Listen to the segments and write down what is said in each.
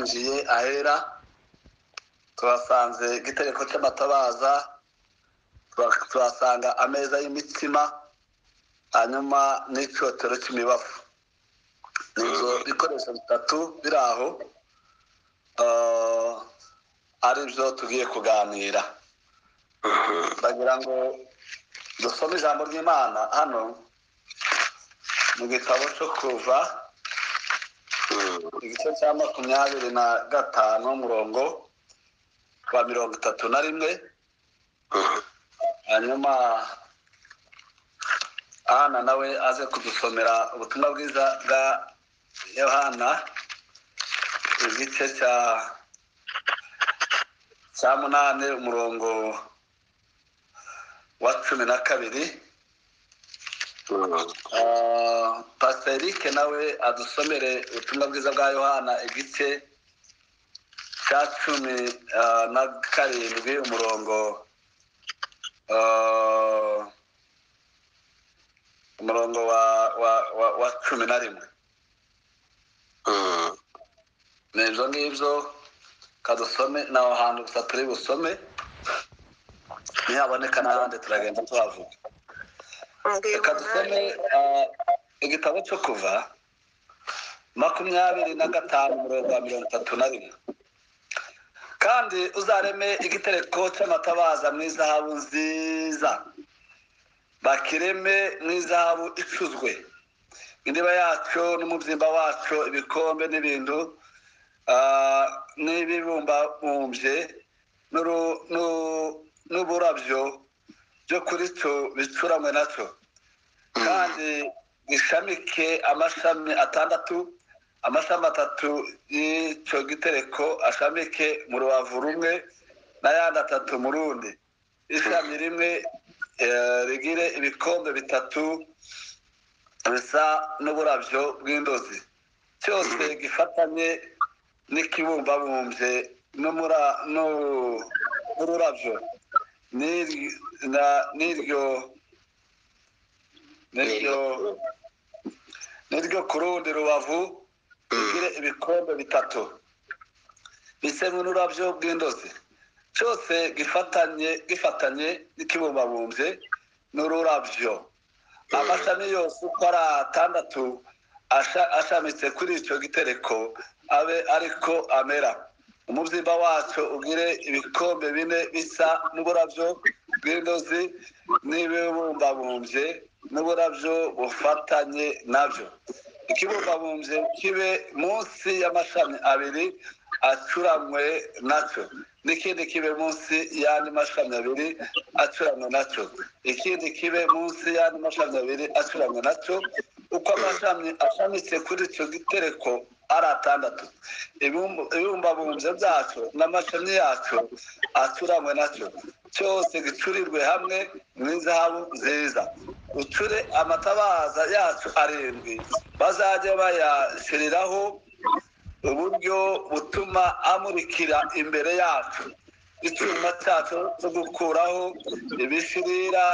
Twinjiye ahera, tuhasanze igitereko cy'amatabaza, tuhasanga ameza y'imitsima, hanyuma n'icyotero cy'imibavu. Ni ibyo bikoresho bitatu biri aho, ari byo tugiye kuganira. Ndagira ngo dusome ijambo ry'Imana hano mu gitabo cyo Kuva, igice cya 25, umurongo wa 31. Hanyuma Ana nawe aze kudusomera ubutumwa bwiza bwa Yohana, igice cya 8, umurongo wa 12. Pastor Eric nawe adusomere ubutumwa bwiza bwa Yohana, igice cya 17, umurongo wa 11. Ni ibyo ngibyo, kadusome naho hantu gusa turi busome, nihaboneka n'ahandi turagenda tuhavuga. Reka dusome igitabo cyo Kuva 25, umurongo wa 31. Kandi uzareme igitereko cy'amatabaza mu izahabu nziza, bakireme mu izahabu icuzwe, indiba yacyo n'umubyimba wacyo, ibikombe n'ibintu n'ibibumbabumbye n'uburabyo byo kuri cyo bicuramwe nacyo. Kandi gishamike amashami 6, amashami 3 y'icyo gitereko ashamike mu rubavu rumwe, n'ayandi 3 mu rundi. Ishami rimwe rigire ibikombe 3 bisa n'uburabyo bw'indozi, cyose gifatanye n'ikibumbabumbye n'ururabyo n'iryo ku rundi rubavu rigire ibikombe 3 bisa n'ururabyo bw'indozi, cyose gifatanye n'ikibumbabumbye n'ururabyo. Amashami yose uko ari 6 ashamitse kuri icyo gitereko abe ariko amera. Umubyimba wacyo ugire ibikombe 4 bisa n'uburabyo bw'indozi n'ibibumbabumbye n'uburabyo bufatanye nabyo. Ikibumbabumbye kibe munsi y'amashami 2 acuramwe nacyo, n'ikindi kibe munsi y'andi mashami 2 acuramwe nacyo, ikindi kibe munsi y'andi mashami 2 acuramwe nacyo. Uko amashami ashamitse kuri icyo gitereko ari 6, ibibumbabumbye byacyo n'amashami yacyo acuramwe nacyo, cyose gicurirwe hamwe mu izahabu nziza. Ucure amatabaza yacu 7, bazajya bayashyiriraho uburyo butuma amurikira imbere yacu. Icyuma cyacu cyo gukuraho ibishirira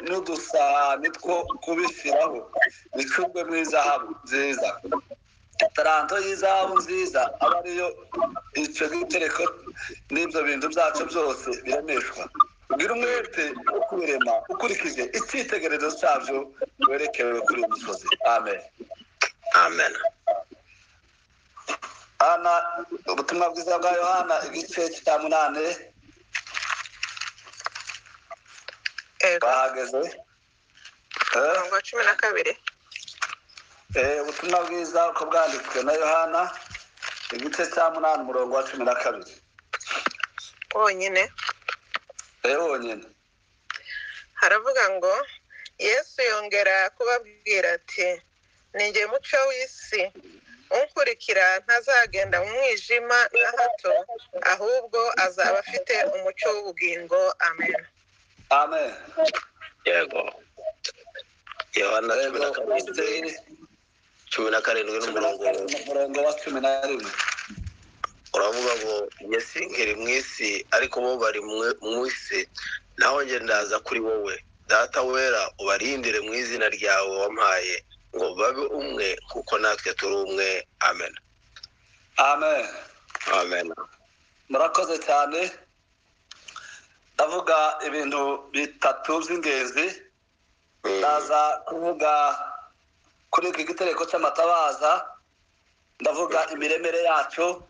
n'udusahani two kubishyiraho bicurwe mu izahabu nziza. Itaranto y'izahabu nziza aba ariyo icyo gitereko n'ibyo bintu byacu byose biremeshwa. Ugira umwete wo kubirema ukurikije icyitegererezo cyabyo werekewe kuri uyu musozi. Amen. Amen. Ana ubutumwa bwiza bwa Yohana, igice cya 8. Bahageze umurongo wa 12. Ubutumwa bwiza uko bwanditswe na Yohana, igice cya 8, umurongo wa 12. Wonyine. Wonyine. Haravuga ngo Yesu yongera kubabwira ati: ni njye mucyo w'isi, unkurikira ntazagenda mu mwijima na hato, ahubwo azaba afite umucyo w'ubugingo. Amen. Amen. Yego. Yohana 17 n'umurongo wa 11. Uravuga ngo njye sinkiri mu isi, ariko bo bari mu isi, naho njye ndaza kuri wowe. Data wera, ubarindire mu izina ryawe wampaye, Ngo babe umwe kuko natwe turi umwe. Amen. Amen. Amen. Murakoze cyane. Ndavuga ibintu bitatu by'ingenzi. Ndaza kuvuga kuri iki gitereko cy'amatabaza, ndavuga imiremere yacyo,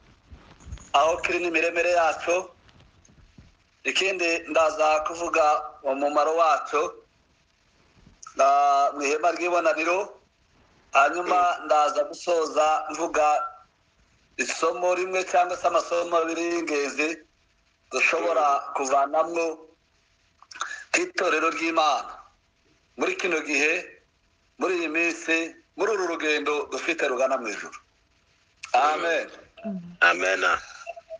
aho kiri n'imiremere yacyo. Ikindi ndaza kuvuga umumaro wacyo mu ihema ry'ibonaniro. Hanyuma ndaza gusoza mvuga isomo rimwe cyangwa se amasomo abiri y'ingenzi dushobora kuvanamwo k'itorero ry'Imana muri kino gihe, muri iyi minsi, muri uru rugendo dufite rugana mu ijuru. Amen. Amen.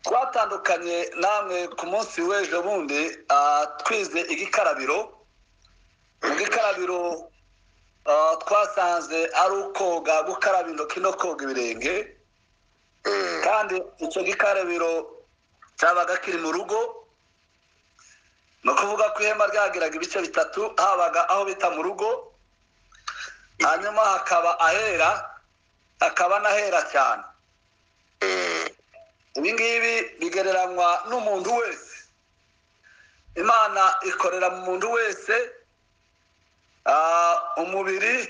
Twatandukanye namwe ku munsi w'ejo bundi, twize igikarabiro. Mu gikarabiro twasanze ari ukoga, gukaraba intoki no koga ibirenge. Kandi icyo gikarabiro cyabaga kiri mu rugo. Ni ukuvuga ko ihema ryagiraga ibice bitatu: habaga aho bita mu rugo, hanyuma hakaba ahera, hakaba n'ahera cyane. Ibi ngibi bigereranywa n'umuntu wese. Imana ikorera mu muntu wese, umubiri,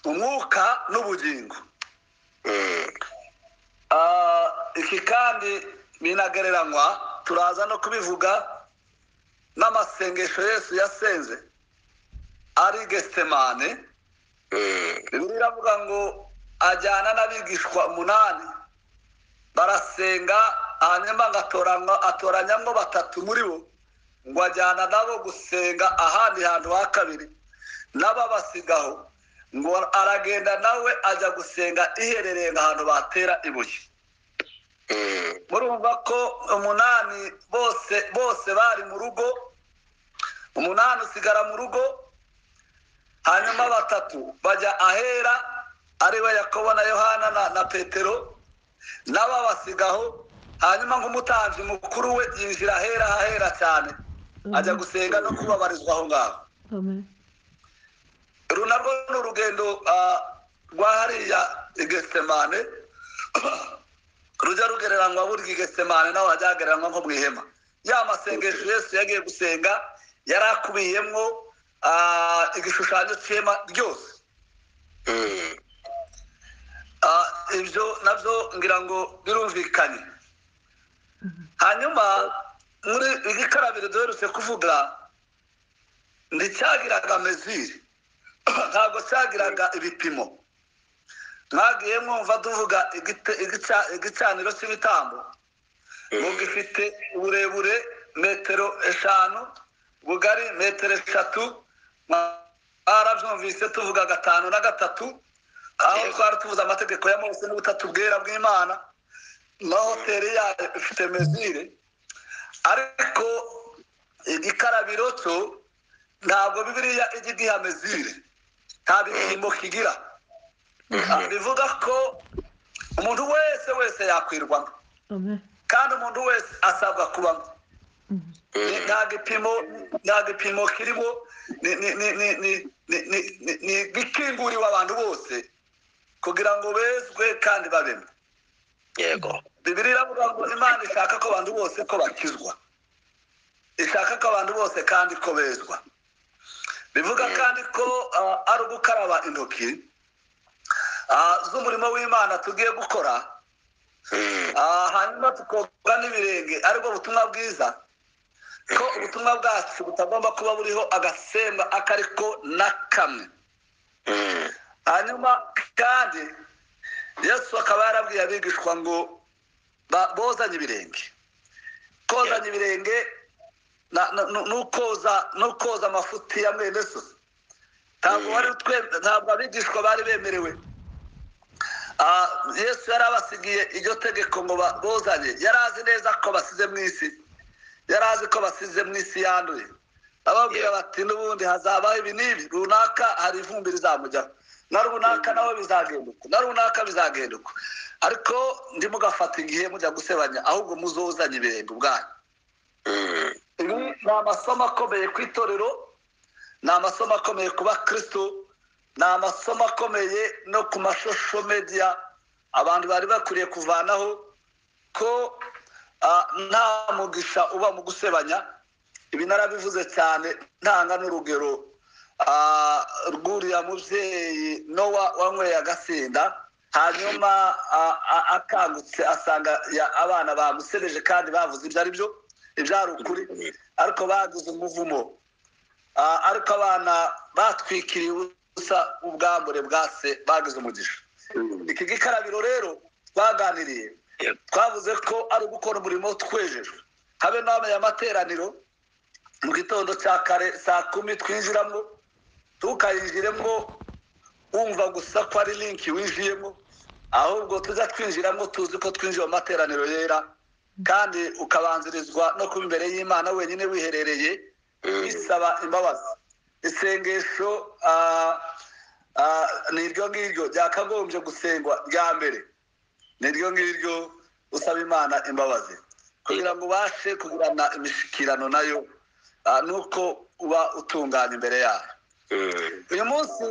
umwuka n'ubugingo. Iki kandi binagereranywa, turaza no kubivuga, n'amasengesho Yesu yasenze ari Getsemane. Bibiliya iravuga ngo ajyana n'abigishwa 8 barasenga, hanyuma atoranyamwo 3 muri bo ngo ajyana nabo gusenga ahandi hantu ha kabiri, n'ababasigaho ngo aragenda nawe ajya gusenga iherereye ahantu batera ibuye. Murumva ko 8 bose bari mu rugo, 8 usigara mu rugo, hanyuma 3 bajya ahera, ariwe Yakobo na Yohana na Petero, n'ababasigaho. Hanyuma nk'umutambyi mukuru we yinjira ahera, ahera cyane, ajya gusenga no kubabarizwa aho ngaho. Uru narwo ni urugendo rwa hariya i Getsemane, rujya rugereranywa burya i Getsemane naho hajya hagereranywa nko mu ihema. Ya masengesho Yesu yagiye gusenga yari akubiyemwo igishushanyo cy'ihema ryose. Ibyo nabyo ngira ngo birumvikanye. Hanyuma muri igikarabiro duherutse kuvuga, nticyagiraga mezire, ntabwo cyagiraga ibipimo. Mwagiye mwumva tuvuga igicaniro cy'ibitambo ngo gifite uburebure metero 5, bugari metero 3. Mwarabyumvise tuvuga 5 na 3, aho twari tuvuze amategeko ya Mose n'ubutatu bwera bw'Imana, na hoteli yayo ifite mezire. Ariko igikarabiro cyo ntabwo Bibiliya ijya igiha mezire, nta bipimo kigira. Bivuga ko umuntu wese yakwirwamo, kandi umuntu wese asabwa kubamo. Nta gipimo kirimo, ni gikinguriwe abantu bose kugira ngo bezwe kandi babemo. Yego. Bibiliya iravuga ngo Imana ishaka ko abantu bose ko bakizwa, ishaka ko abantu bose kandi ko bezwa. Bivuga kandi ko ari ugukaraba intoki z'umurimo w'Imana tugiye gukora, hanyuma tukoga n'ibirenge, aribwo butumwa bwiza, ko ubutumwa bwacu butagomba kuba buriho agasemba akariko na kamwe. Hanyuma kandi Yesu akaba yarabwiye abigishwa ngo bozanye ibirenge. Kozanye ibirenge nukoza amafuti ya mwene so. Ntabwo abigishwa bari bemerewe. Yesu yarabasigiye iryo tegeko ngo bozanye. Yari azi neza ko basize mu isi, yari azi ko basize mu isi yanduye. Ababwira bati n'ubundi hazabaho ibi n'ibi runaka, hari ivumbi rizamujyaho, na runaka nawe bizagenda uko, na runaka bizagenda uko. Ariko ndimugafata igihe mujya gusebanya, ahubwo muzozanye ibirenge ubwanyu. Ibi ni amasomo akomeye ku itorero, ni amasomo akomeye ku bakristo. Ni amasomo akomeye no ku mashusho media abantu bari bakwiriye kuvanaho ko nta mugisha uba mu gusebanya. Ibi narabivuze cyane ntanga n'urugero rw'uriya mubyeyi Nowa wanyweye agasinda, hanyuma akangutse asanga abana bamusebeje kandi bavuze ibyo ari byo, ibyari ukuri, ariko bagize umuvumo. Ariko abana batwikiriye ubusa ubwambure bwa se, bagize umugisha. Iki gikarabiro rero twaganiriye, twavuze ko ari ugukora umurimo twejejwe. Habe n'amenya amateraniro mu gitondo cya kare saa 10 twinjiramo, tukayinjiremo wumva gusa ko ari linki winjiyemo, ahubwo tujya twinjiramo tuzi ko twinjiye mu materaniro yera, kandi ukabanzirizwa no kuba imbere y'Imana wenyine wiherereye, bisaba imbabazi. Isengesho ni iryo ngiryo ryakagombye gusengwa rya mbere, ni iryo ngiryo usaba Imana imbabazi kugira ngo ubashe kugirana imishikirano nayo, nuko uba utunganye imbere yayo. Uyu munsi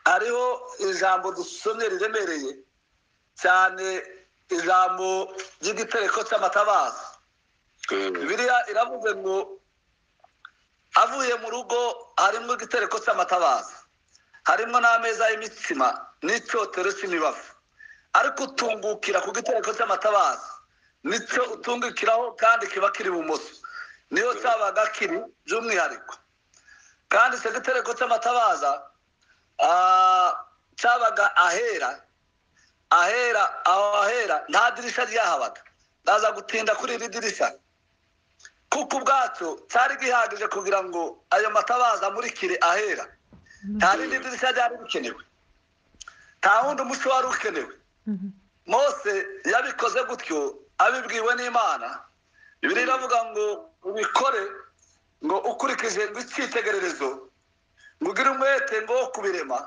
hariho ijambo dusomye riremereye cyane, ijambo ry'igitereko cy'amatabaza. Bibiliya iravuze ngo avuye mu rugo harimo igitereko cy'amatabaza, harimo n'ameza y'imitsima n'icyotero cy'imibavu, ariko utungukira ku gitereko cy'amatabaza nicyo utungukiraho, kandi kiba kiri ibumoso, niyo cyabaga kiri by'umwihariko. Kandi icyo gitereko cy'amatabaza cyabaga ahera ahera, aho ahera nta dirisha ryahabaga. Ndaza gutinda kuri iri dirisha kuko ubwacyo cyari gihagije kugira ngo ayo matabaza amurikire ahera. Nta rindi dirisha ryari rikenewe, nta wundi umuco wari ukenewe. Mose yabikoze gutyo abibwiwe n'Imana. Bibiliya iravuga ngo ubikore ngo ukurikije ngo icyitegererezo, ngo ugire umwete ngo wo kubirema,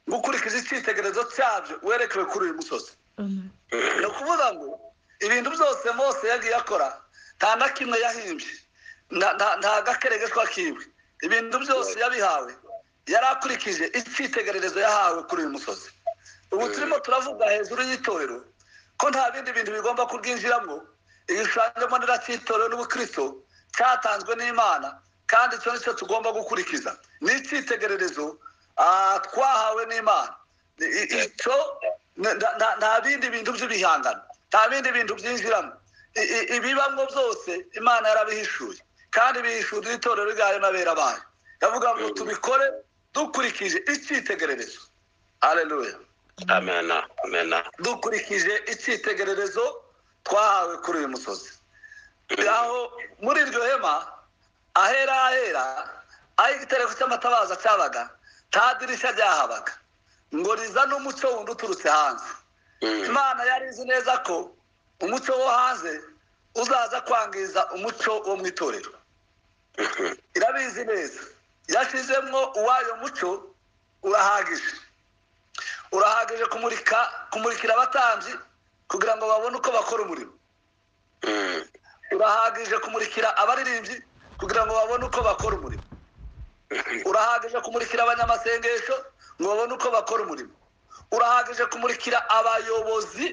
ngo ukurikije icyitegererezo cyabyo werekewe kuri uyu musozi. Ni ukuvuga ngo ibintu byose Mose yagiye akora nta na kimwe yahimbye, nta gakeregeshwa kiwe. Ibintu byose yabihawe yari akurikije icyitegererezo yahawe kuri uyu musozi. Ubu turimo turavuga hejuru y'itorero ko nta bindi bintu bigomba kubwinjiramo. Igishushanyo mbonera cy'itorero n'ubukristo cyatanzwe n'Imana, kandi icyo nicyo tugomba gukurikiza. Ni icyitegererezo twahawe n'Imana. Icyo nta bindi bintu by'ibihangano, nta bindi bintu byinjiramo. Ibibamwo byose Imana yarabihishuye, kandi bihishurira itorero ryayo n'abera bayo. Yavuga ngo tubikore dukurikije icyitegererezo. Haleluya, amen, amen. Dukurikije icyitegererezo twahawe kuri uyu musozi. Aho muri iryo hema ahera ahera, aho igitereko cy'amatabaza cyabaga, nta dirisha ryahabaga ngo rizane umucyo wundi uturutse hanze. Imana yari izi neza ko umucyo wo hanze uzaza kwangiza umucyo wo mu itorero. Irabizi neza, yashizemwo uwayo mucyo urahagije, urahagije kumurikira abatambyi kugira ngo babone uko bakora umurimo, urahagije kumurikira abaririmbyi kugira ngo babone uko bakora umurimo, urahagije kumurikira abanyamasengesho ngo babone uko bakora umurimo, urahagije kumurikira abayobozi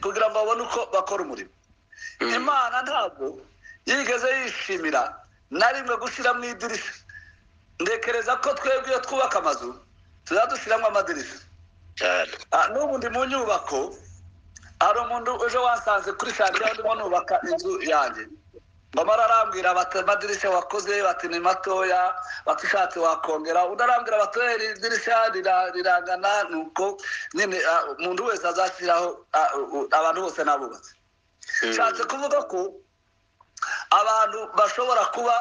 kugira ngo babone uko bakora umurimo. Imana ntabwo yigeze yishimira na rimwe gushyira mu idirisha. Ndekereza ko twebwe iyo twubaka amazu tuzadushyiramo amadirishya. N'ubu ndi mu nyubako, hari umuntu ejo wasanze kuri shantiye ndimo nubaka inzu yanjye, bamara arambwira bati amadirishya wakoze bati ni matoya, bati ushatse wakongera. Undi arambwira bati iri dirishya rirangana, nuko nyine umuntu wese azashyiraho, abantu bose n'abubatse. Nshatse kuvuga ko abantu bashobora kuba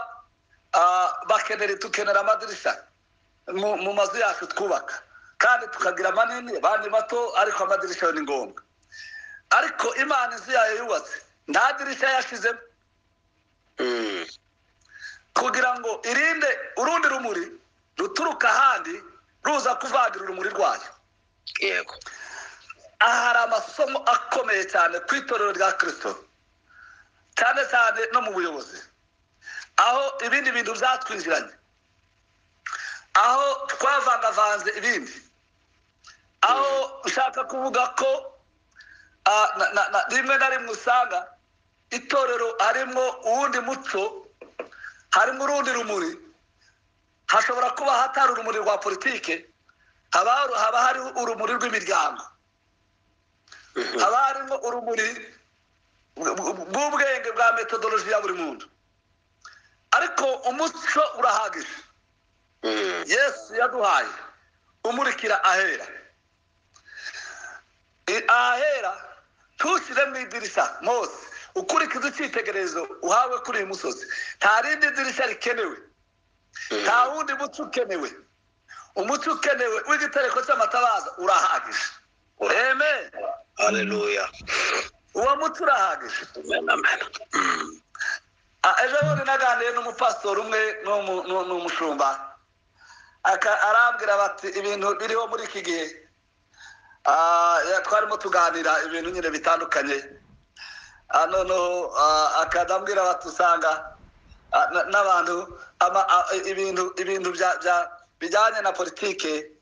bakenera, tukenera amadirishya mu mazu yacu twubaka, kandi tukagira manini abandi mato, ariko amadirishya yo ni ngombwa. Ariko Imana inzu yayo yubatse nta dirishya yashizemo kugira ngo irinde urundi rumuri ruturuka ahandi ruza kuvangira urumuri rwayo. Yego, aha hari amasomo akomeye cyane ku itorero rya Kristo, cyane cyane no mu buyobozi, aho ibindi bintu byatwinjiranye. Aho twavangavanze ibindi, aho ushaka kuvuga ko rimwe na rimwe usanga itorero harimo uwundi muco, harimo urundi rumuri. Hashobora kuba hatari urumuri rwa politike, haba hari urumuri rw'imiryango, haba harimo urumuri bw'ubwenge bwa metodoloji ya buri muntu, ariko umuco urahagije. Yesu yaduhaye umurikira ahera. Ahera ntushyire mu idirishya Mose, ukurikiza icyitegererezo uhawe kuri uyu musozi. Nta rindi dirishya rikenewe, nta wundi muco ukenewe. Umuco ukenewe w'igitereko cy'amatabaza urahagije. Amen. Haleluya. Uwo muco urahagije. Amen. Ejo bundi naganiriye n'umupasitori umwe n'umushumba, arambwira bati ibintu biriho muri iki gihe. Twarimo tuganira ibintu nyine bitandukanye. Noneho akadambwira bati usanga n'abantu ibintu bijyanye na politike,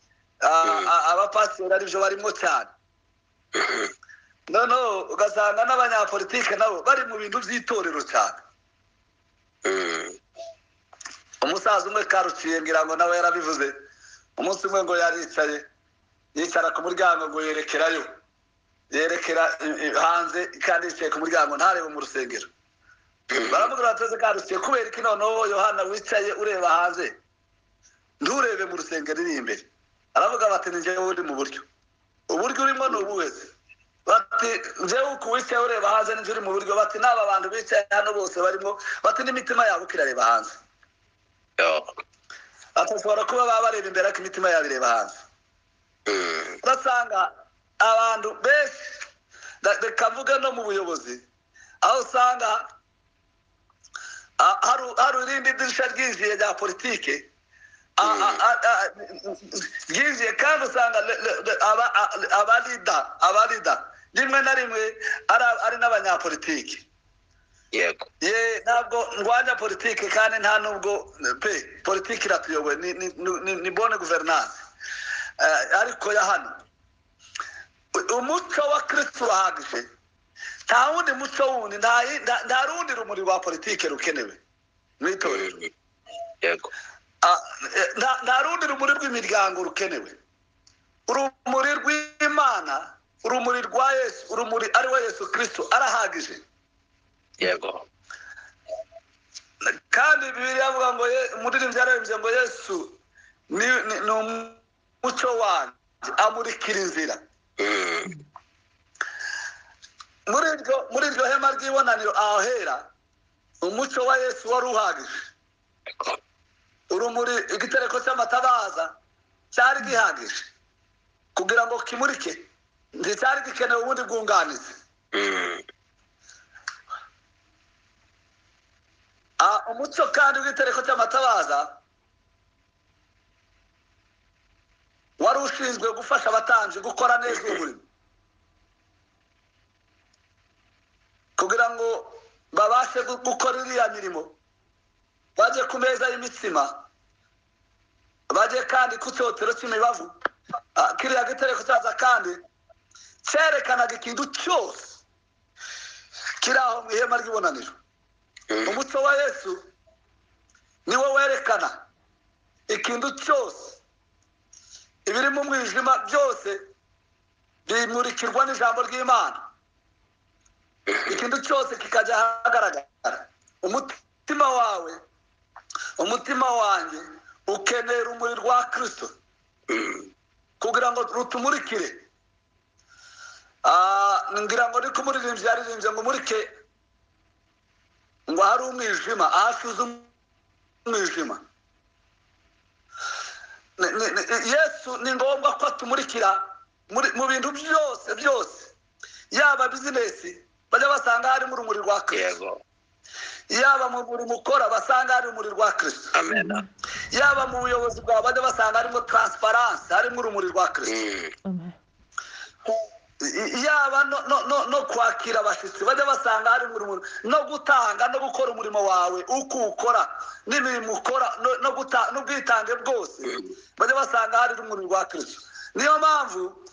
abapasitori aribyo barimo cyane. Noneho ugasanga n'abanyapolitike nabo bari mu bintu by'itorero cyane. Umusaza umwe karuciye, ngira ngo nawe yarabivuze, umunsi umwe ngo yaricaye, yicara ku muryango ngo yerekerayo, yerekera hanze, kandi yicaye ku muryango ntarebe mu rusengero. Baramubwira bati karuciye, kubera iki noneho Yohana wicaye ureba hanze nturebe mu rusengero iri imbere? Aravuga bati ni njyewe uri mu buryo, uburyo urimo ni ubuweze. Bati njyewe uko wicaye ureba hanze ni njye uri mu buryo. Bati n'aba bantu bicaye hano bose barimo, bati n'imitima yabo irareba hanze. Ati bashobora kuba baba bareba imbere ariko imitima yabo ireba hanze. Ugasanga abantu benshi, reka mvuge no mu buyobozi, aho usanga hari irindi dirishya ryinjiye rya politike ryinjiye, kandi usanga abalida rimwe na rimwe ari n'abanyapolitike. Yego. Ye, ntabwo ndwanya politike, kandi nta nubwo pe politike iratuyoboye, ni bonne gouvernance. Ariko ya hano umuco wa Kristo urahagije. Nta wundi muco wundi, nta rundi rumuri rwa politike rukenewe mu itorero. Yego. Nta rundi rumuri rw'imiryango rukenewe. Urumuri rw'Imana, urumuri rwa Yesu, urumuri ari we Yesu Kristo arahagije. Yego. Kandi Bibiliya ivuga ngo umuririmbyi yararimbye ngo Yesu ni umuco wanjye, amurikira inzira. Muri iryo hema ry'ibonaniro ahera, umuco wa Yesu wari uhagije. Urumuri, igitereko cy'amatabaza cyari gihagije kugira ngo kimurike, nticyari gikenewe ubundi bwunganizi. Umuco kandi w'igitereko cy'amatabaza wari ushinzwe gufasha abatambyi gukora neza umurimo, kugira ngo babashe gukora iriya mirimo, bajye ku meza y'imitsima, bajye kandi ku cyotero cy'imibavu. Kiriya gitereko cyaza kandi cyerekanaga ikintu cyose kiri aho mu ihema ry'ibonaniro. Umuco wa Yesu niwo werekana ikintu cyose, ibiri mu mwijima byose bimurikirwa n'ijambo ry'Imana, ikintu cyose kikajya ahagaragara. Umutima wawe, umutima wanjye ukenera urumuri rwa Kristo kugira ngo rutumurikire. Ngira ngo niko umuririmbyi yaririmbye ngo umurike ngo hari umwijima, ahashize umwijima. Yesu ni ngombwa ko atumurikira mu bintu byose byose, yaba bizinesi bajya basanga harimo urumuri rwa Kristo, yaba mu murimo ukora basanga hari urumuri rwa Kristo, yaba mu buyobozi bwawe bajya basanga harimo transparence, harimo urumuri rwa Kristo. Yaba no kwakira abashyitsi bajya basanga hari umurimo, no gutanga no gukora umurimo wawe uko ukora n'imirimo ukora n'ubwitange bwose, bajya basanga hari urumuri rwa Kristo. Niyo mpamvu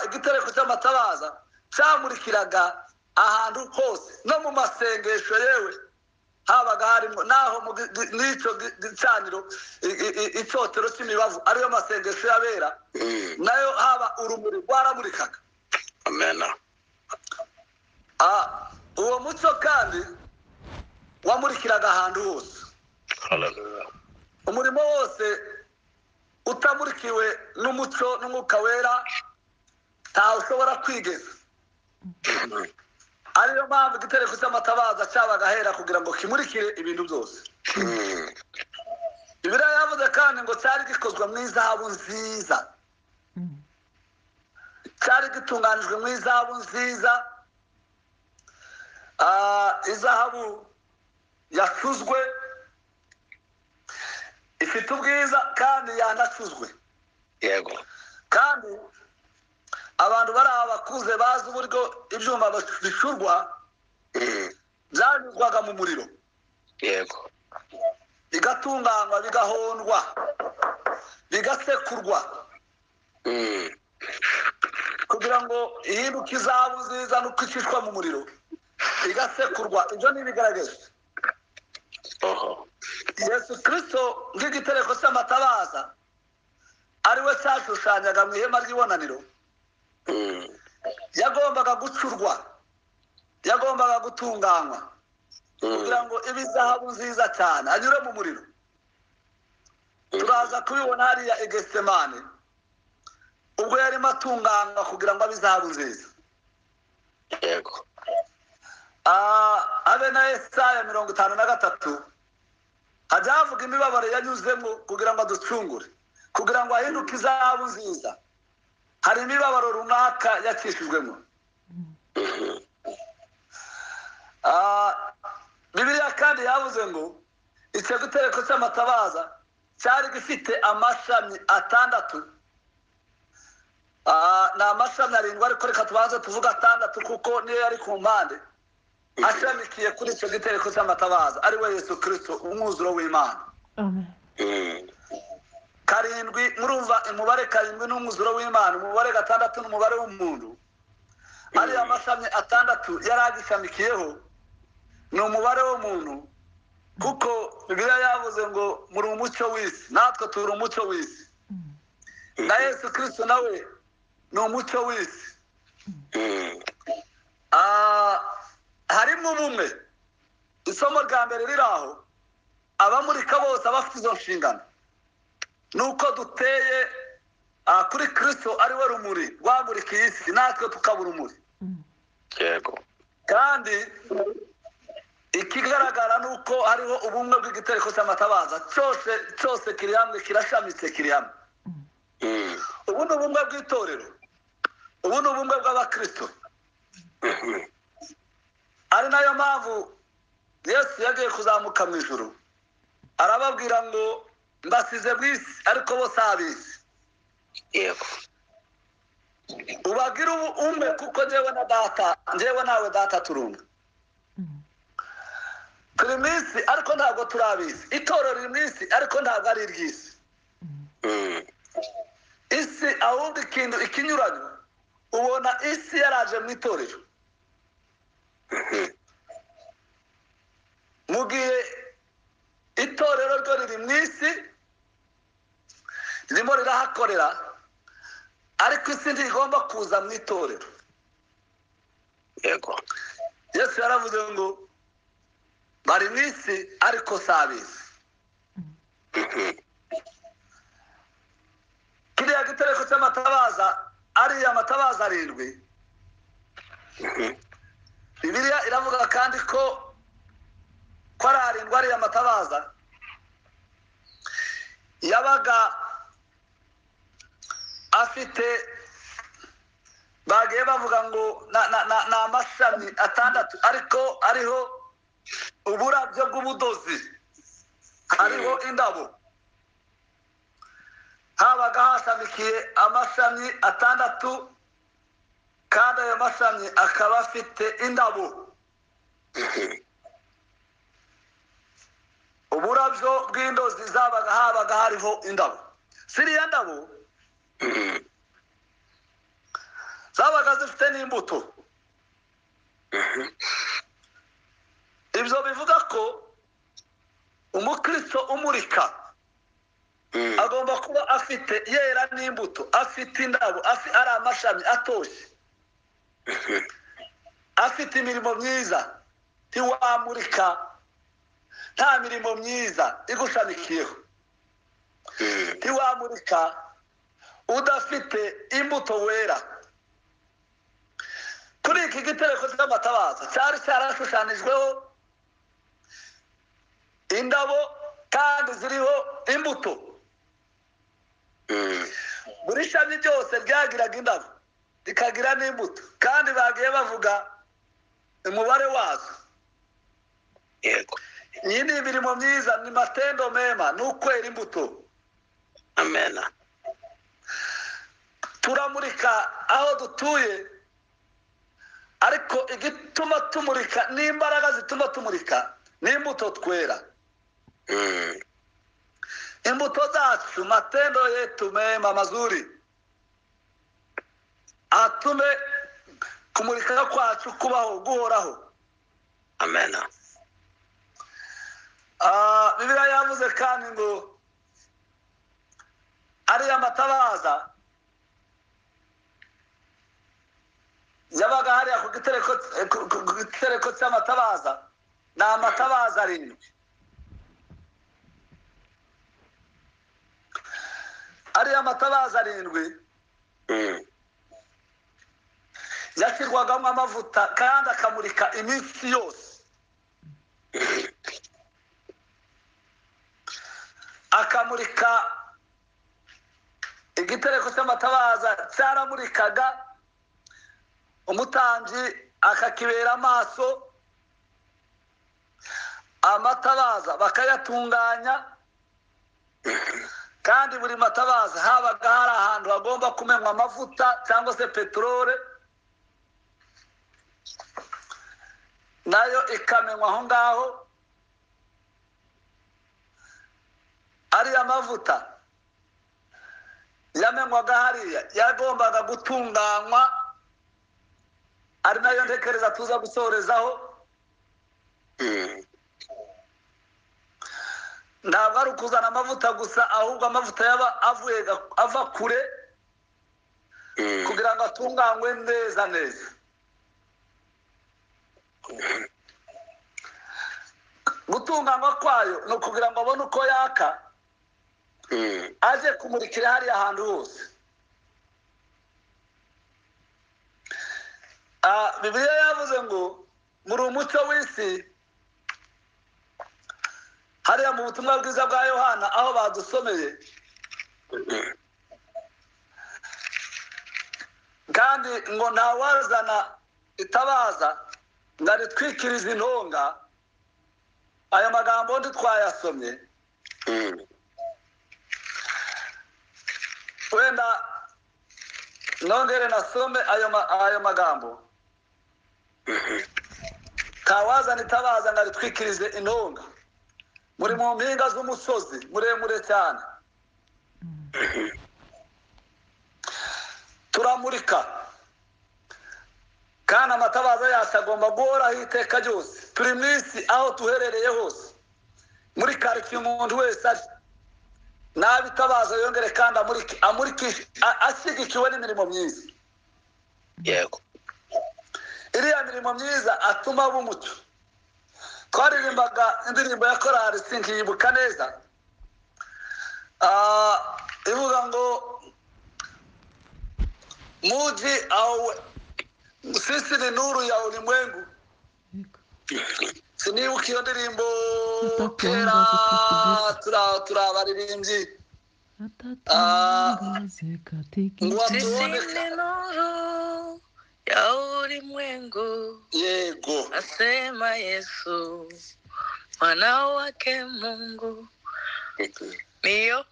igitereko cy'amatabaza cyamurikiraga ahantu hose, no mu masengesho yewe habaga harimo naho n'icyo gicaniro, icyotero cy'imibavu ariyo masengesho y'abera, nayo haba urumuri rwaramurikaga. Amen. Uwo mucyo kandi wamurikiraga ahantu hose. Hallelujah. Umurimo wose utamurikiwe n'umucyo n'umwuka wera ntawe ushobora kwigeza. Ariyo mpamvu igitereko cy'amatabaza cyabaga ahera kugira ngo kimurikire ibintu byose. Bibiliya yavuze kandi ngo cyari gikozwe mu izahabu nziza, cyari gitunganijwe mu izahabu nziza, izahabu yacuzwe ifite ubwiza kandi yanacuzwe. Yego. Kandi abantu bari abakuze bazi uburyo ibyuma bicurwa, byanyuzwaga mu muriro. Yego. Bigatunganywa, bigahondwa, bigasekurwa, kugira ngo ihinduke izahabu nziza nuko icishwa mu muriro igasekurwa. Ibyo ni ibigaragaza Yesu Kristo nk'igitereko cy'amatabaza ari we cyashushanyaga mu ihema ry'ibonaniro. Yagombaga gucurwa, yagombaga gutunganywa kugira ngo ibe izahabu nziza cyane, anyure mu muriro. Turaza kubibona hariya i Getsemane ubwo yarimo atunganywa kugira ngo abe izahabu nziza. Yego. Abe na Yesaya 53 hajya havuga imibabaro yanyuzemo kugira ngo aducungure, kugira ngo ahinduke izahabu nziza. Hari imibabaro runaka yakishijwemo. Bibiliya kandi yavuze ngo icyo gitereko cy'amatabaza cyari gifite amashami 6. Ni amashami 7, ariko reka tubanze tuvuga 6 kuko niyo yari ku mpande, ashamikiye kuri icyo gitereko cy'amatabaza ari we Yesu Kristo, umwuzuro w'Imana. Amen. 7, murumva umubare 7 n'umwuzuro w'Imana, umubare 6 n'umubare w'umuntu. Ari amashami 6 yari agishamikiyeho ni umubare w'umuntu, kuko Bibiliya yavuze ngo muri umucyo w'isi, natwe turi umucyo w'isi, na Yesu Kristo nawe ni umucyo w'isi. Harimo ubumwe. Isomo rya mbere riri aho, abamurika bose abafite izo nshingano nuko duteye kuri Kristo ari we rumuri rwamurikiye isi, natwe tukaba urumuri. Yego. Kandi ikigaragara nuko hariho ubumwe bw'igitereko cy'amatabaza, cyose cyose kiri hamwe, kirashamitse, kiri hamwe. Ubu ni ubumwe bw'itorero, ubu ni ubumwe bw'abakristo. Ari nayo mpamvu Yesu yagiye kuzamuka mu ijuru arababwira ngo mbasize mu isi ariko bose ab'isi. Yego. Ubagira umwe kuko njyewe na data, njyewe nawe data turi umwe. Turi mu isi ariko ntabwo turi ab'isi. Itorero riri mu isi ariko ntabwo ari iry'isi. Isi ahubwo ikintu ikinyuranyo, ubona isi yaraje mu itorero. Mu gihe itorero ryo riri mu isi ririmo rirahakorera, ariko isi ntigomba kuza mu itorero. Yego. Yesu yaravuze ngo bari mu isi ariko si ab'isi. Kiriya gitereko cy'amatabaza, ariya matabaza 7, Bibiliya iravuga kandi ko ari 7 ariya matabaza yabaga afite, bagiye bavuga ngo ni amashami 6, ariko ariho uburabyo bw'ubudozi, hariho indabo. Habaga hashamikiye amashami 6 Kandi ayo mashami akaba afite indabo. Uburabyo bw'indozi zabaga habaga hariho indabo. Ziriya ndabo zabaga zifite n'imbuto. Ibyo bivuga ko umukristo umurika agomba kuba afite yera n'imbuto, afite indabo, ari amashami atoshye, afite imirimo myiza. Ntiwamurika nta mirimo myiza igushamikiyeho. Ntiwamurika udafite imbuto wera. Kuri iki gitereko cy'amatabaza cyari cyarashushanijweho indabo kandi ziriho imbuto. Buri shami ryose ryagiraga indabo rikagira n'imbuto, kandi bagiye bavuga umubare wazo. Yego. Iyi ni imirimo myiza, ni matendo mema, ni ukwera imbuto. Amen. Turamurika aho dutuye, ariko igituma tumurika n'imbaraga zituma tumurika n'imbuto twera. Imbuto zacu, matendo yetu mema mazuri, atume kumurika kwacu kubaho guhoraho. Amen. Bibiliya yavuze kandi ngo ariya matabaza yabaga hariya ku gitereko cy'amatabaza, ni amatabaza 7. Ariya matabaza 7 yashyirwagamo amavuta kandi akamurika iminsi yose. Akamurika igitereko cy'amatabaza cyaramurikaga, umutambyi akakibera amaso, amatabaza bakayatunganya, kandi buri matabaza habaga hari ahantu hagomba kumenywa amavuta cyangwa se peterole, nayo ikamenywa aho ngaho. Ariya mavuta yamenywaga hariya yagombaga gutunganywa, ari nayo ntekereza tuza gusorezaho. Ntabwo ari ukuzana amavuta gusa, ahubwo amavuta yaba avuye ava kure kugira ngo atunganywe neza neza. Gutunganywa kwayo ni ukugira ngo abone uko yaka, aje kumurikira hariya ahantu hose. Bibiliya yavuze ngo muri umucyo w'isi, hariya mu butumwa bwiza bwa Yohana aho badusomeye, kandi ngo ntawazana itabaza ngo aritwikirize intonga. Aya magambo ndi twayasomye, wenda nongere nasome ayo magambo. Ntawazana itabaza ngo aritwikirize intonga. Muri mu mpinga z'umusozi muremure cyane, turamurika, kandi amatabaza yacu agomba guhoraho iteka ryose. Turi mu isi aho tuherereye hose, muri karitsiye umuntu wese ari nabitabaza yongere kandi amurikishe, ashyigikiwe n'imirimo myiza. Yego. Iriya mirimo myiza atuma aba umucyo. Twaririmbaga indirimbo ya korali sinkiyibuka neza, ivuga ngo muji au sisi ni nuru ya ulimwengu. Sinibuka iyo ndirimbo kera, turabaririmbyi. Sisi ni nuru ya ulimwengu. Yego. Asema Yesu mwana wake Mungu. Niyo.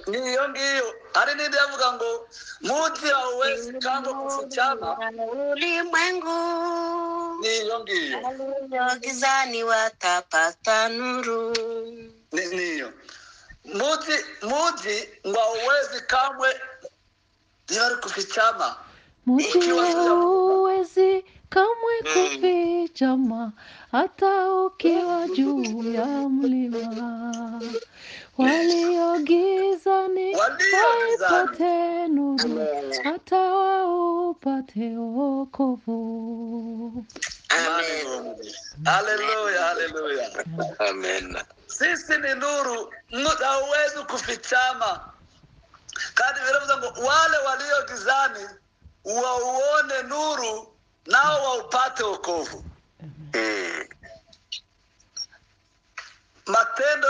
Niyo ngiyo. Hari n'indi yavuga ngo muji hauwezi kamwe kufichama. Ulimwengu Niyo ngiyo. walio gizani watapata nuru. Niyo muji ngo hauwezi kamwe niba ari kufichama. Muji hauwezi kamwe kufichama, hata ukiwa juu ya mlima. Walio gizani waipate nuru, hata waupate wokovu. Amen. Haleluya, haleluya. Amen. Sisi ni nuru, hauwezi kufichama. Kandi biravuga ngo wale walio gizani wauone nuru nao waupate wokovu. Matendo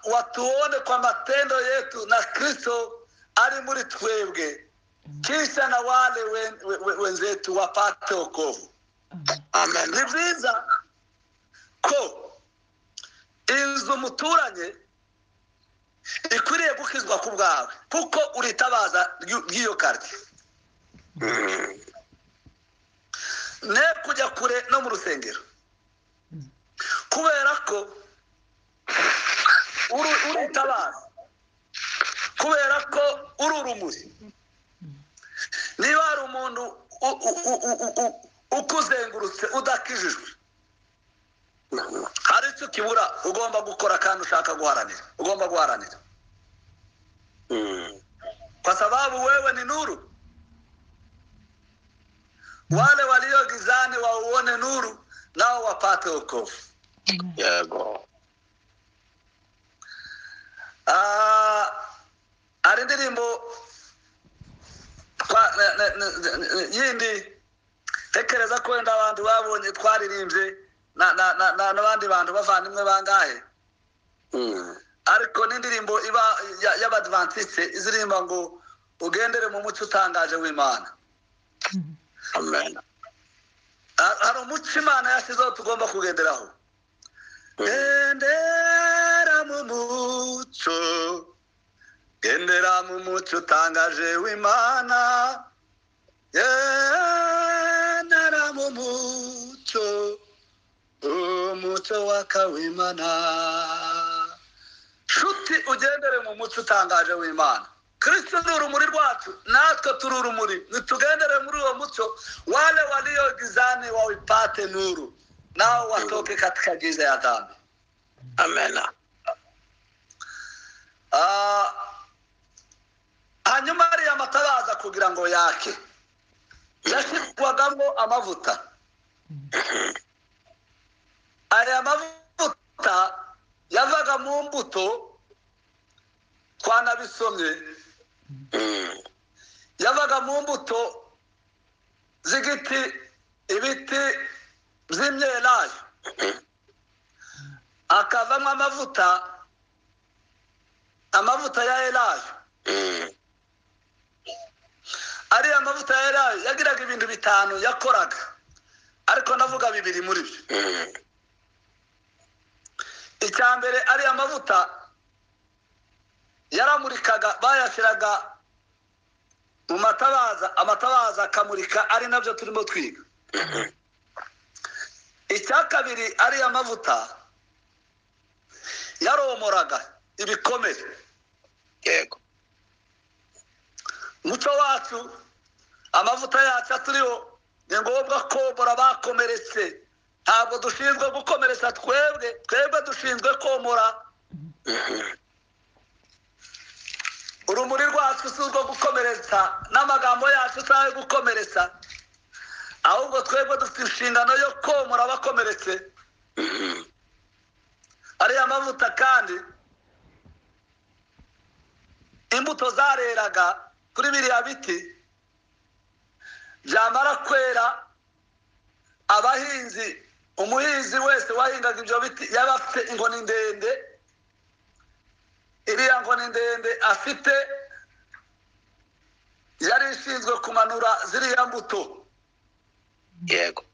watuone kwa matendo yetu na Kristo ari muri twebwe, kisha na wale wenzetu wapate wokovu. Amen. Ni byiza ko inzu muturanye ikwiriye gukizwa ku bwawe, kuko uritabaza ry'iyo quartier. Ne kujya kure no mu rusengero, kubera ko uritabaza, kubera ko uri urumuri. Niba hari umuntu ukuzengurutse udakijijwe, hari icyo kibura ugomba gukora kandi ushaka guharanira, ugomba guharanira, kwa sababu wewe ni nuru. Wale walio gizani wauone nuru nao wapate wokovu. Yego. Hari indirimbo yindi tekereza ko wenda abantu babonye twaririmbye n'abandi bantu bavandimwe bangahe, ariko n'indirimbo iba y'Abadventiste izirimba ngo ugendere mu mucyo utangaje w'Imana. Amen. Hari umucyo Imana yashyizeho tugomba kugenderaho. Gendera mu mucyo, gendera mu mucyo utangaje w'Imana, gendera mu mucyo, umucyo waka w'Imana. Shuti, ugendere mu mucyo utangaje w'Imana. Kristo ni urumuri rwacu, natwe turi urumuri. Nitugendere muri uwo mucyo, wale walio gizani waipate nuru, nao watoke katika giza ya dhambi. Amen. Hanyuma ariya matabaza kugira ngo yake, yashyirwagamo amavuta. Aya mavuta yavaga mu mbuto, twanabisomye, yavaga mu mbuto z'igiti, ibiti by'imyelayo, akavamo amavuta, amavuta ya elayo. Ariya mavuta ya elayo yagiraga ibintu bitanu yakoraga, ariko ndavuga bibiri muri byo. Icya mbere, ariya mavuta yaramurikaga, bayashyiraga mu matabaza, amatabaza akamurika, ari nabyo turimo twiga. Icya kabiri, ariya mavuta yaromoraga ibikomere. Yego. Muco wacu, amavuta yacu aturiho, ni ngombwa komora bakomeretse. Ntabwo dushinzwe gukomeretsa twebwe, twebwe dushinzwe komora. Urumuri rwacu si urwo gukomeretsa, n'amagambo yacu si ayo gukomeretsa, ahubwo twebwe dufite inshingano yo komora abakomeretse. Ariya mavuta kandi, imbuto zareraga kuri biriya biti, byamara kwera, abahinzi, umuhinzi wese wahingaga ibyo biti yaba afite inkoni ndende. Iriya nkoni ndende afite yari ishinzwe kumanura ziriya mbuto. Yego.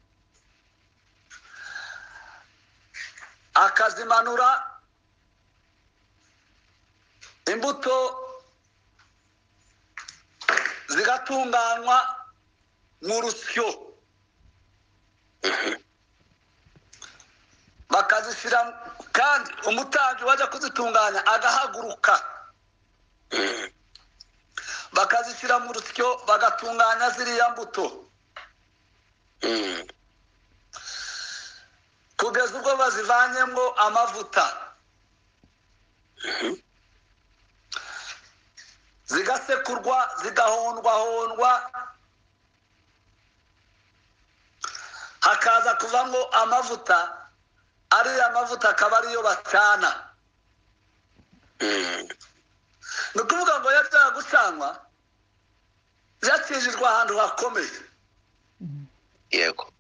Akazimanura imbuto Zigatunganywa mu rusyo, bakazishyira, kandi umutambyi wajya kuzitunganya agahaguruka, bakazishyira mu rusyo, bagatunganya ziriya mbuto kugeza ubwo bazivanyemo amavuta, zigasekurwa, zigahondwahondwa, hakaza kuvamo amavuta. Ariya mavuta akaba ariyo bacana. Ni ukuvuga ngo yajyaga gucanwa yakijijwe ahantu hakomeye. Yego.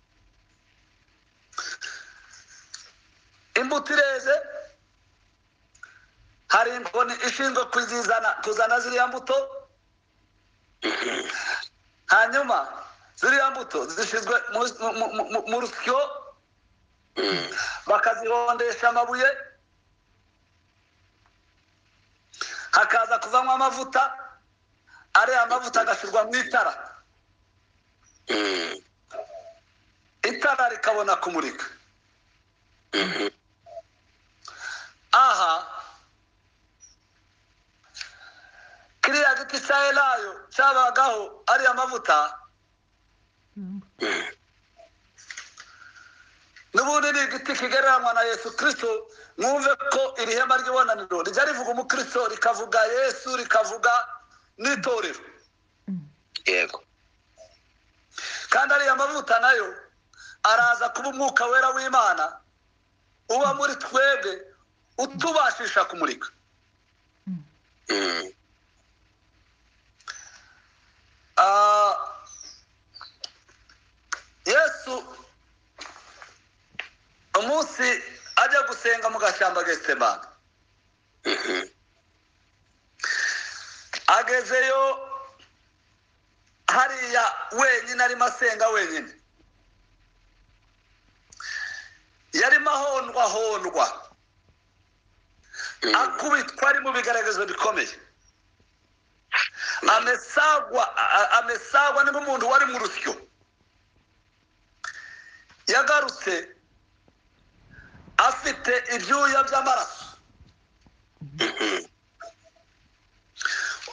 Imbuto ireze, hari inkoni ishinzwe kuzizana, kuzana ziriya mbuto. Hanyuma ziriya mbuto zishyizwe mu rusyo, bakazihondesha amabuye, hakaza kuvamo amavuta. Ariya mavuta agashyirwa mu itara, itara rikabona kumurika. Aha kiriya giti cya elayo cyabagaho ariya mavuta, n'ubundi ni igiti kigereranywa na Yesu Kristo. Mwumve ko iri hema ry'ibonaniro rijya rivuga umukristo, rikavuga Yesu, rikavuga n'itorero. Yego. Kandi ariya mavuta nayo araza kuba umwuka wera w'Imana uba muri twebwe, utubashisha kumurika. Yesu umunsi ajya gusenga mu gashyamba Getsemane, agezeyo hariya wenyine, arimo asenga wenyine, yarimo ahondwahondwa, akubitwa, ari mu bigaragazo bikomeye, amesagwa ni nk'umuntu wari mu rusyo. Yagarutse afite ibyuya by'amaraso,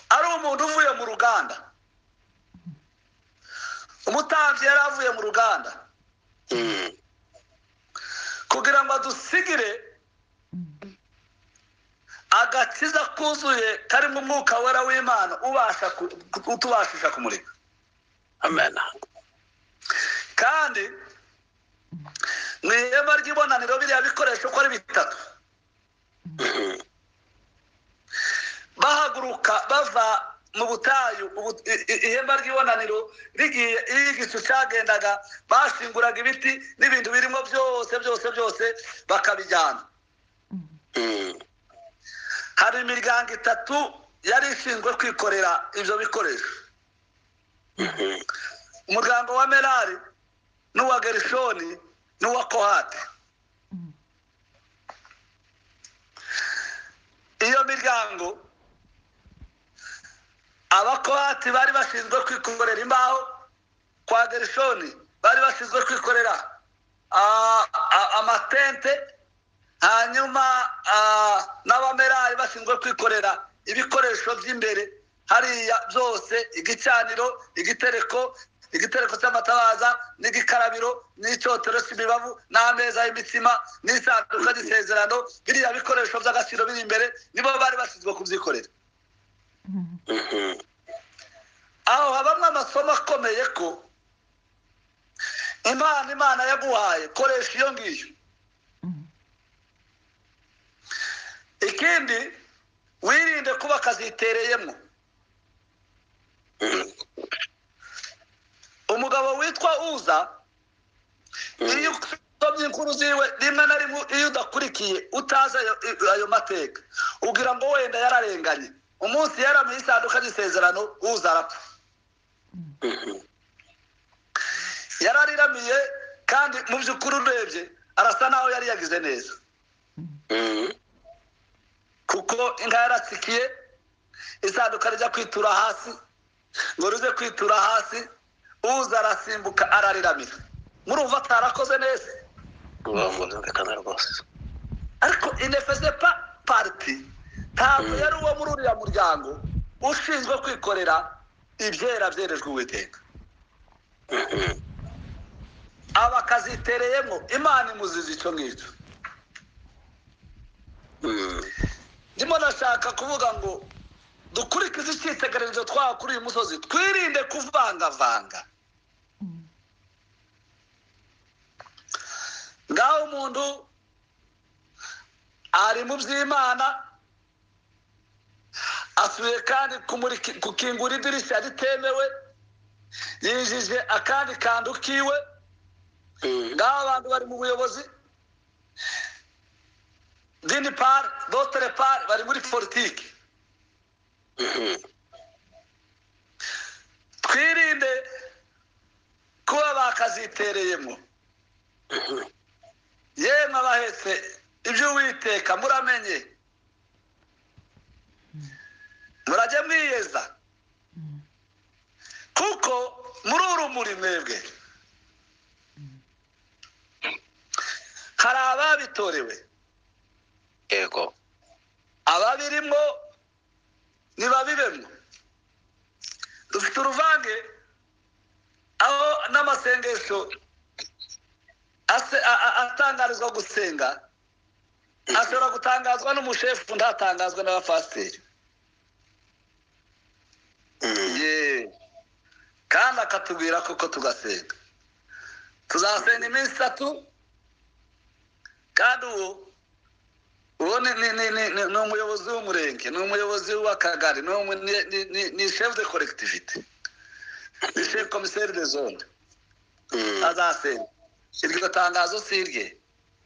ari umuntu uvuye mu ruganda. Umutambyi yari avuye mu ruganda kugira ngo adusigire agakiza kuzuye karimo umwuka wera w'Imana ubasha utubashisha kumurika. Amen. Kandi mu ihema ry'ibonaniro biriya bikoresho uko ari bitatu, bahaguruka bava mu butayu, ihema ry'ibonaniro rigiye, iyo igicu cyagendaga bashinguraga ibiti n'ibintu birimo byose byose byose bakabijyana. Hari imiryango itatu yari ishinzwe kwikorera ibyo bikoresho: umuryango wa Merari n'uwa Gerishoni n'uwa Kohati. Iyo miryango, abakohati bari bashinzwe kwikorera imbaho, kwa Gerishoni bari bashinzwe kwikorera amatente, hanyuma n'abamerari bashinzwe kwikorera ibikoresho by'imbere hariya byose, igicaniro, igitereko, igitereko cy'amatabaza, n'igikarabiro, n'icyotero cy'imibavu, n'ameza y'imitsima, n'isanduka y'isezerano. Biriya bikoresho by'agaciro biri imbere nibo bari bashinzwe kubyikorera. Aho habamo amasomo akomeye ko Imana yaguhaye, koresha iyo ngiyo. Ikindi, wirinde kuba kazitereyemo. Umugabo witwa Uza, iyo usomye inkuru ziwe rimwe na rimwe, iyo udakurikiye utazi ayo mateka, ugira ngo wenda yararenganye. Umunsi yaramuye isanduka y'isezerano, Uza arapfa. Yarariramiye, kandi mu by'ukuri urebye arasa naho yari yagize neza, kuko inka yaratsikiye, isanduka rijya kwitura hasi. Ngo ruze kwitura hasi, uza arasimbuka arariramira. Murumva atarakoze neza? Byumvikana rwose. Ariko il ne faisait pas partie, ntabwo yari uwo muri uriya muryango ushinzwe kwikorera ibyera byerejwe Uwiteka. Aba akazitereyemo, Imana imuziza icyo ngicyo. Ndimo ndashaka kuvuga ngo dukurikize icyitegererezo twaha kuri uyu musozi, twirinde kuvangavanga. Ngaho umuntu ari mu by'Imana, asubiye kandi gukingura idirishya ritemewe, yinjije akandi kantu kiwe. Ngaho abantu bari mu buyobozi, dini pari dotere pari, bari muri politiki. Twirinde kuba bakazitereyemo. Yemwe abahetse ibyo Uwiteka, muramenye, murajye mwiyeza, kuko muri urumuri mwebwe. Hari ababitorewe, yego, ababirimo ntibabibemo. Dufite uruvange aho n'amasengesho atangarizwa gusenga ashobora gutangazwa n'umushefu, ntatangazwe n'abapasiteri. Kandi akatubwira koko tugasenga, tuzasenga iminsi itatu. Kandi uwo ni umuyobozi w'umurenge, ni umuyobozi w'akagari, ni chef de collectivité, ni chef commissaire de zone. Azasenga. Iryo tangazo si irye,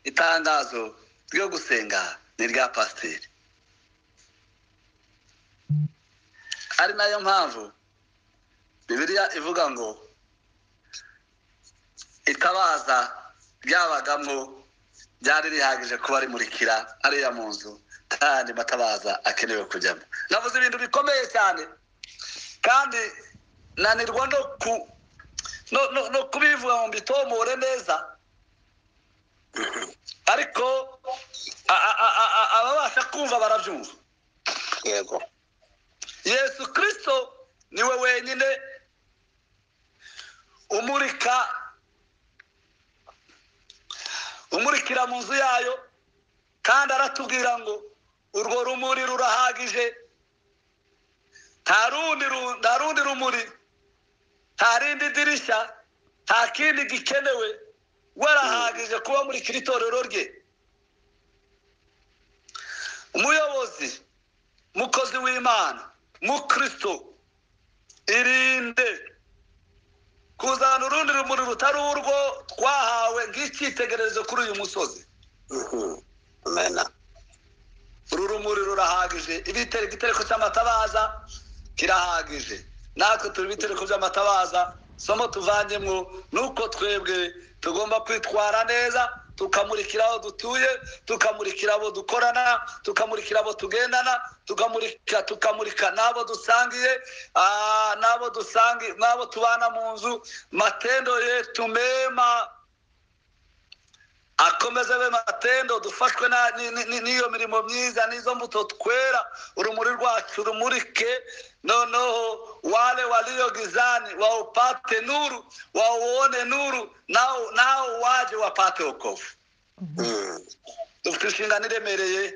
itangazo ryo gusenga ni irya pasiteri. Ari nayo mpamvu Bibiliya ivuga ngo itabaza ryabagamo ryari rihagije kuba rimurikira ariya mu nzu, kandi matabaza akenewe kujyamo. Navuze ibintu bikomeye cyane, kandi nanirwa no kubivuga ngo mbitomore neza, ariko ababasha kumva barabyumva. Yego, Yesu Kristo niwe wenyine umurikira mu nzu yayo, kandi aratubwira ngo urwo rumuri rurahagije, nta rundi rumuri, nta rindi dirishya, nta kindi gikenewe, warahagije kuba muri itorero rye. Umuyobozi, mukozi w'Imana, mukristo, irinde kuzana urundi rumuri rutari urwo twahawe nk'icyitegererezo kuri uyu musozi. Uru rumuri rurahagije, igitereko cy'amatabaza kirahagije. Natwe turi ibitereko by'amatabaza. Somo tuvanyemo nuko twebwe tugomba kwitwara neza, tukamurikira aho dutuye, tukamurikira abo dukorana, tukamurikira abo tugendana, tukamurika n'abo dusangiye, n'abo dusangiye, n'abo tubana mu nzu. Matendo yetu mema akomeze be matendo, dufashwe n'iyo mirimo myiza, n'izo mbuto twera, urumuri rwacu rumurike. Noneho wale walio gizani waupate nuru, wauone nuru, nao waje wapate wokovu. Dufite inshingano iremereye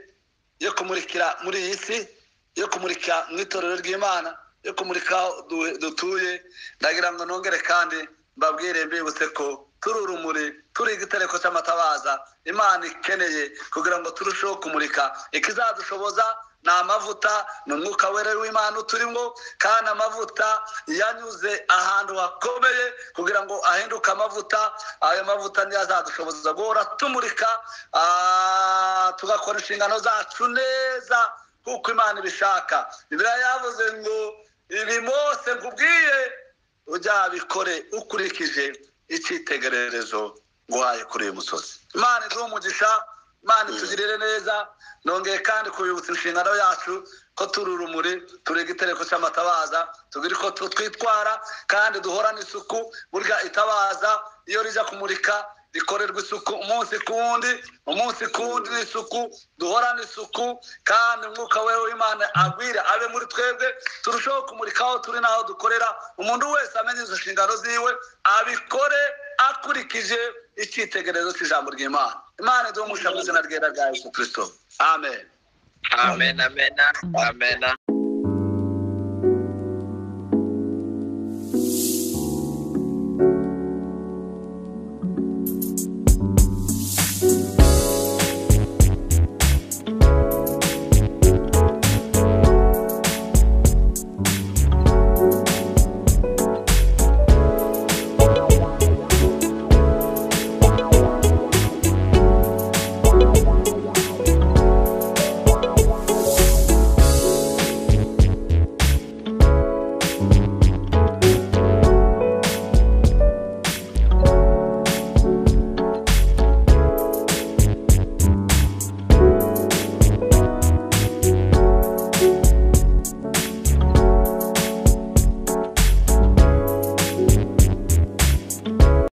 yo kumurikira muri iyi si, yo kumurika mu itorero ry'Imana, yo kumurika aho dutuye. Ndagira ngo nongere kandi mbabwire, mbibutse ko turi urumuri, turi igitereko cy'amatabaza Imana ikeneye kugira ngo turusheho kumurika. Ikizadushoboza ni amavuta, ni umwuka wera w'Imana uturimo, kandi amavuta yanyuze ahantu hakomeye kugira ngo ahinduke amavuta. Ayo mavuta niyo azadushoboza guhora tumurika, tugakora inshingano zacu neza kuko Imana ibishaka. Bibiliya yavuze ngo ibi Mose nkubwiye ujya bikore ukurikije icyitegererezo nguhaye kuri uyu musozi. Imana iduhe umugisha. Imana itugirire neza. Nongeye kandi kubibutsa inshingano yacu ko turi urumuri, turi igitereko cy'amatabaza, tugire uko twitwara kandi duhorane isuku. Burya itabaza iyo rijya kumurika rikorerwa isuku umunsi ku wundi, umunsi ku wundi ni isuku. Duhorane isuku kandi umwuka wewe w'Imana agwire abe muri twebwe, turusheho kumurika aho turi n'aho dukorera. Umuntu wese amenye izo nshingano ziwe, abikore akurikije icyitegererezo cy'ijambo ry'Imana. Imana iduhe umugisha mu izina ryera rya Yesu Kristo, amen. Amen, amen, amen.